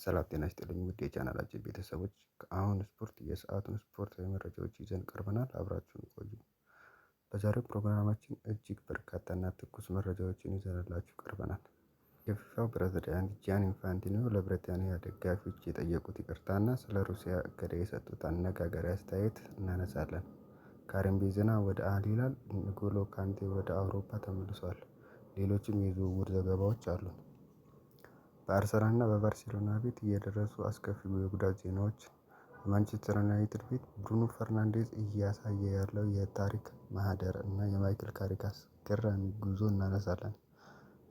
ሰላም ጤና ይስጥልኝ ውድ የቻናላችን ቤተሰቦች፣ ከአሁን ስፖርት የሰዓቱን ስፖርታዊ መረጃዎች ይዘን ቀርበናል። አብራችሁን ቆዩ። በዛሬው ፕሮግራማችን እጅግ በርካታና ትኩስ መረጃዎችን ይዘንላችሁ ቀርበናል። የፊፋው ፕሬዝዳንት ጂያኒ ኢንፋንቲኖ ለብሪታንያ ደጋፊዎች የጠየቁት ይቅርታና ስለ ሩሲያ እገዳ የሰጡት አነጋጋሪ አስተያየት እናነሳለን። ካሪም ቤንዜማ ወደ አል ሂላል፣ ንጎሎ ካንቴ ወደ አውሮፓ ተመልሷል። ሌሎችም የዝውውር ዘገባዎች አሉ። በአርሰናልና በባርሴሎና ቤት የደረሱ አስከፊ የጉዳት ዜናዎች፣ በማንቸስተር ዩናይትድ ቤት ብሩኖ ፈርናንዴዝ እያሳየ ያለው የታሪክ ማህደር እና የማይክል ካሪክ አስገራሚ ጉዞ እናነሳለን።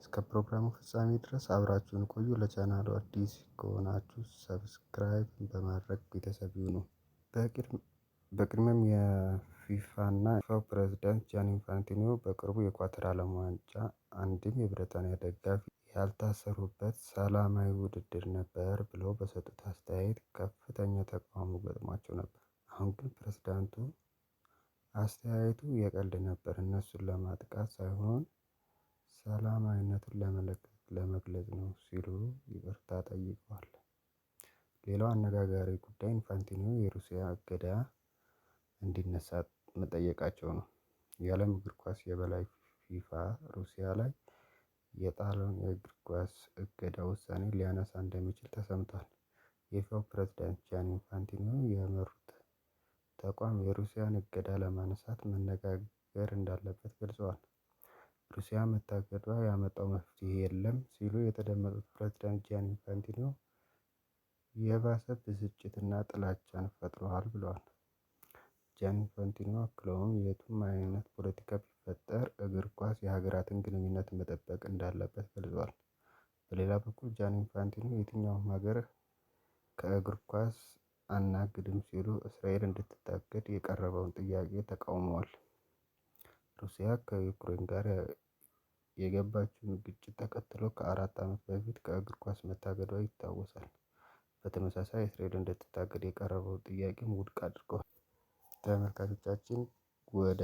እስከ ፕሮግራሙ ፍጻሜ ድረስ አብራችሁን ቆዩ። ለቻናሉ አዲስ ከሆናችሁ subscribe በማድረግ ቤተሰብ ይሁኑ። በቅድሚያም የፊፋና ፊፋው ፕሬዝዳንት ጂያኒ ኢንፋንቲኖ በቅርቡ የኳታር ዓለም ዋንጫ አንድም የብሪታንያ ደጋፊ ያልታሰሩበት ሰላማዊ ውድድር ነበር ብለው በሰጡት አስተያየት ከፍተኛ ተቃውሞ ገጥሟቸው ነበር። አሁን ግን ፕሬዝዳንቱ አስተያየቱ የቀልድ ነበር፣ እነሱን ለማጥቃት ሳይሆን ሰላማዊነቱን ለመግለጽ ነው ሲሉ ይቅርታ ጠይቀዋል። ሌላው አነጋጋሪ ጉዳይ ኢንፋንቲኖ የሩሲያ እገዳ እንዲነሳ መጠየቃቸው ነው። የዓለም እግር ኳስ የበላይ ፊፋ ሩሲያ ላይ የጣለውን የእግር ኳስ እገዳ ውሳኔ ሊያነሳ እንደሚችል ተሰምቷል። የፊፋው ፕሬዝዳንት ጂያኒ ኢንፋንቲኖ የመሩት ተቋም የሩሲያን እገዳ ለማንሳት መነጋገር እንዳለበት ገልጸዋል። ሩሲያ መታገዷ ያመጣው መፍትሄ የለም ሲሉ የተደመጡት ፕሬዝዳንት ጂያኒ ኢንፋንቲኖ የባሰ ብስጭትና ጥላቻን ፈጥሯል ብለዋል። ጂያኒ ኢንፋንቲኖ አክለውም የቱም አይነት ፖለቲካ ቢፈጠር እግር ኳስ የሀገራትን ግንኙነት መጠበቅ እንዳለበት ገልጸዋል። በሌላ በኩል ጂያኒ ኢንፋንቲኖ የትኛውም ሀገር ከእግር ኳስ አናግድም ሲሉ እስራኤል እንድትታገድ የቀረበውን ጥያቄ ተቃውመዋል። ሩሲያ ከዩክሬን ጋር የገባችውን ግጭት ተከትሎ ከ4 ዓመት በፊት ከእግር ኳስ መታገዷ ይታወሳል። በተመሳሳይ እስራኤል እንድትታገድ የቀረበውን ጥያቄም ውድቅ አድርገዋል። ተመልካቾቻችን፣ ወደ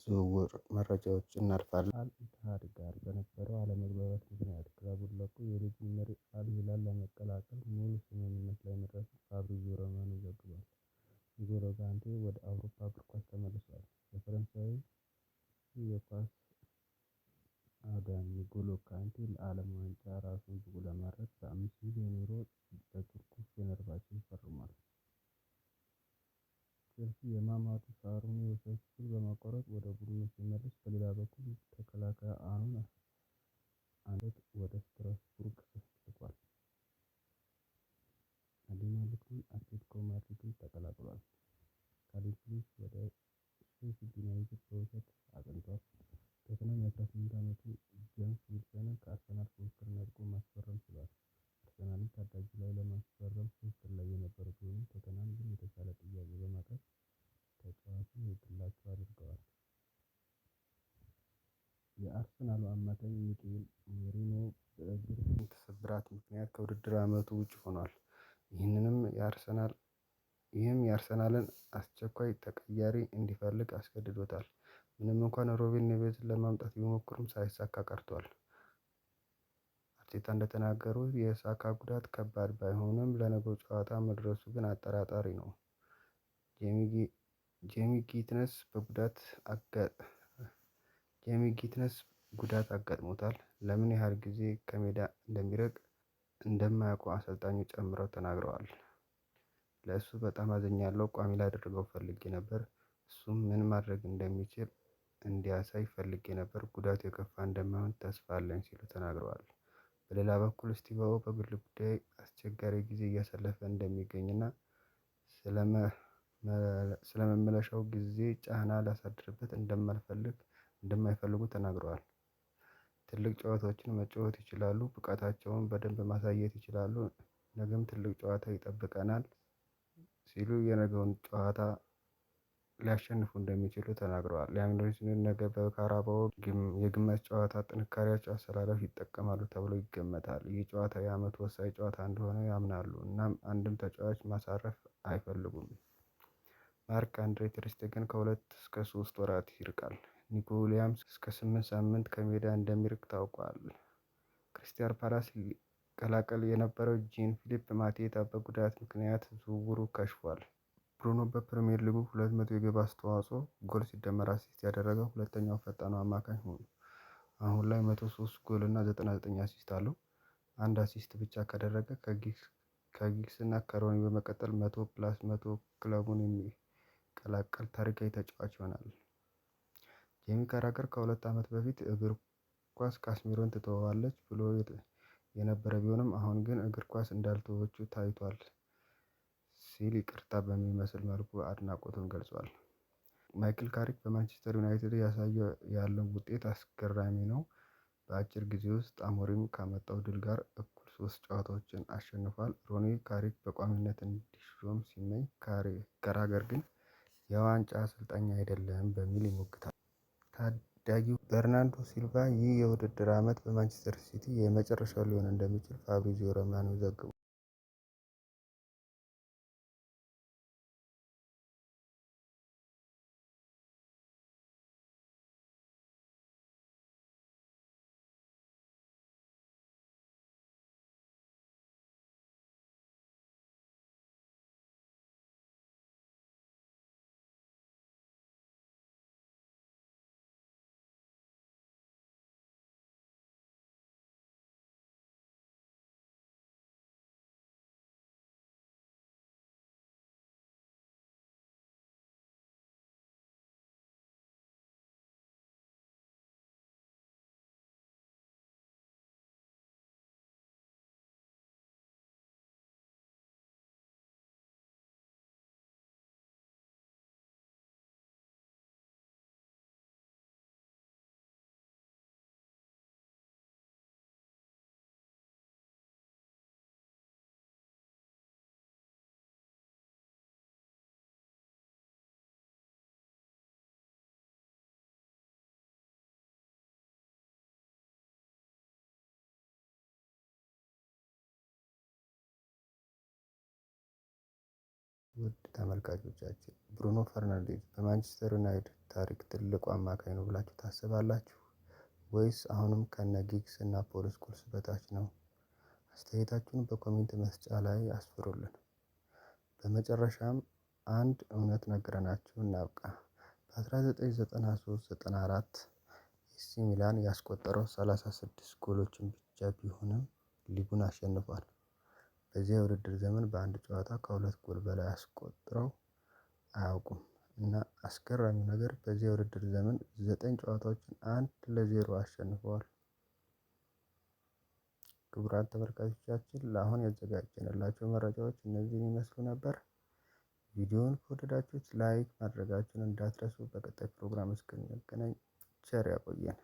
ዝውውር መረጃዎች እናልፋለን። አል ኢቲሃድ ጋር በነበረው አለመግባባት ምክንያት ክለቡን ለቆ የሊጉን መሪ አል ሂላል ለመቀላቀል ሙሉ ስምምነት ላይ መድረሱን ፋብሪዚዮ ሮማኖ ዘግቧል። ንጎሎ ካንቴ ወደ አውሮፓ እግር ኳስ ተመልሷል። የፈረንሳዩ የኳስ አዳኝ ንጎሎ ካንቴ ለዓለም ዋንጫ ራሱን ብቁ ለማድረግ በ5 ሚሊዮን ዩሮ ለቱርኩ ፌነርባቼ ፈርሟል። ቼልሲ የማማዱ ሳሩን የውሰት ውል በማቋረጥ ወደ ቡድኑ ሲመልስ፣ በሌላ በኩል ተከላካይ አሮን አንዶት ወደ ስትራስቡርግ ልኳል። አዴሞላ ሉክማን አትሌቲኮ ማድሪድን ተቀላቅሏል። ካልቪን ፊሊፕስ ወደ ሼፊልድ ዩናይትድ በውሰት አቅንቷል። ቶተንሃም የ18 ዓመቱን ጄምስ ዊልሰንን ከአርሰናል ፉክክር ነጥቆ ማስፈረም ችሏል። አርሰናልም ታዳጊው ላይ ለማስፈረም ፉክክር ላይ የነበረ ቢሆንም፣ ቶተንሃም ግን የተሻለ ጥያቄ በማቅረብ ተጫዋቹን የግላቸው አድርገዋል። የአርሰናሉ አማካኝ ሚኬል ሜሪኖ በእግር ስብራት ምክንያት ከውድድር ዓመቱ ውጭ ሆኗል። ይህንንም የአርሰናል ይህም የአርሰናልን አስቸኳይ ተቀያሪ እንዲፈልግ አስገድዶታል። ምንም እንኳን ሩበን ኔቬዝን ለማምጣት ቢሞክሩም ሳይሳካ ቀርቷል። አርቴታ እንደተናገሩት የሳካ ጉዳት ከባድ ባይሆንም ለነገው ጨዋታ መድረሱ ግን አጠራጣሪ ነው። ጄሚ ጊትነስ በጉዳት ጄሚ ጊትነስ ጉዳት አጋጥሞታል። ለምን ያህል ጊዜ ከሜዳ እንደሚርቅ እንደማያውቁ አሰልጣኙ ጨምረው ተናግረዋል። ለእሱ በጣም አዝኛለሁ። ቋሚ ላደርገው ፈልጌ ነበር። እሱም ምን ማድረግ እንደሚችል እንዲያሳይ ፈልጌ ነበር። ጉዳቱ የከፋ እንደማይሆን ተስፋ አለኝ ሲሉ ተናግረዋል። በሌላ በኩል ስቲቫኦ በግል ጉዳይ አስቸጋሪ ጊዜ እያሳለፈ እንደሚገኝና ስለመመለሻው ጊዜ ጫና ላሳድርበት እንደማልፈልግ እንደማይፈልጉ ተናግረዋል። ትልቅ ጨዋታዎችን መጫወት ይችላሉ፣ ብቃታቸውን በደንብ ማሳየት ይችላሉ። ነገም ትልቅ ጨዋታ ይጠብቀናል ሲሉ የነገውን ጨዋታ ሊያሸንፉ እንደሚችሉ ተናግረዋል። ሊያምዶች ነገ በካራባኦ የግማሽ ጨዋታ ጥንካሬያቸው አሰላለፍ ይጠቀማሉ ተብሎ ይገመታል። ይህ ጨዋታ የዓመቱ ወሳኝ ጨዋታ እንደሆነ ያምናሉ። እናም አንድም ተጫዋች ማሳረፍ አይፈልጉም። ማርክ አንድሬ ተር ስቴገን ከ2 እስከ 3 ወራት ይርቃል። ኒኮ ዊሊያምስ እስከ 8 ሳምንት ከሜዳ እንደሚርቅ ታውቋል። ክሪስታል ፓላስ ሊቀላቀል የነበረው ጂን ፊሊፕ ማቴታ በጉዳት ምክንያት ዝውውሩ ከሽፏል። ብሩኖ በፕሪሚየር ሊጉ 200 የግብ አስተዋጽኦ፣ ጎል ሲደመር assist ያደረገው ሁለተኛው ፈጣኑ አማካኝ ሆኗል። አሁን ላይ 103 ጎል እና 99 assist አለው። አንድ assist ብቻ ካደረገ ከጊግስ እና ከሮኒ በመቀጠል 100 plus 100 ክለቡን የሚቀላቀል ታሪካዊ ተጫዋች ይሆናል። ጄሚ ካራገር ከ2 ዓመት በፊት እግር ኳስ ካስሜሮን ትተወዋለች ብሎ የነበረ ቢሆንም አሁን ግን እግር ኳስ እንዳልተወችው ታይቷል ሲል ይቅርታ በሚመስል መልኩ አድናቆቱን ገልጿል። ማይክል ካሪክ በማንቸስተር ዩናይትድ ያሳየው ያለው ውጤት አስገራሚ ነው። በአጭር ጊዜ ውስጥ አሞሪም ካመጣው ድል ጋር እኩል 3 ጨዋታዎችን አሸንፏል። ሮኒ ካሪክ በቋሚነት እንዲሾም ሲመኝ፣ ካራገር ግን የዋንጫ አሰልጣኝ አይደለም በሚል ይሞግታል። ታዳጊው በርናንዶ ሲልቫ ይህ የውድድር ዓመት በማንቸስተር ሲቲ የመጨረሻው ሊሆን እንደሚችል ፋብሪዚዮ ሮማኖ ዘግቧል። ውድ ተመልካቾቻችን ብሩኖ ፈርናንዴዝ በማንቸስተር ዩናይትድ ታሪክ ትልቁ አማካኝ ነው ብላችሁ ታስባላችሁ? ወይስ አሁንም ከነ ጊግስ እና ፖል ስኮልስ በታች ነው? አስተያየታችሁን በ comment መስጫ ላይ አስፍሩልን። በመጨረሻም አንድ እውነት ነግረናችሁ እናብቃ። በ1993-94 ኤሲ ሚላን ያስቆጠረው 36 ጎሎችን ብቻ ቢሆንም ሊጉን አሸንፏል። በዚያ የውድድር ዘመን በአንድ ጨዋታ ከ2 ጎል በላይ አስቆጥረው አያውቁም እና አስገራሚው ነገር በዚያ የውድድር ዘመን 9 ጨዋታዎችን 1-0 አሸንፈዋል። ክቡራን ተመልካቾቻችን ለአሁን ያዘጋጀንላችሁ መረጃዎች እነዚህን ይመስሉ ነበር። ቪዲዮውን ከወደዳችሁት like ማድረጋችሁን እንዳትረሱ። በቀጣይ ፕሮግራም እስክንገናኝ ቸር ያቆየን።